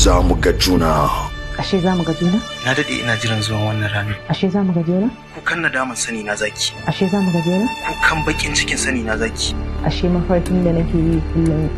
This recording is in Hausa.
Za mu ga juna. Ashe za mu ga juna? Na daɗe ina jiran zuwan wannan ranar. Ashe za mu ga juna? Kukan nadaman sani na zaki. Ashe za mu ga juna? Kukan bakin cikin sani na zaki. Ashe mafarkin da nake yi kullum.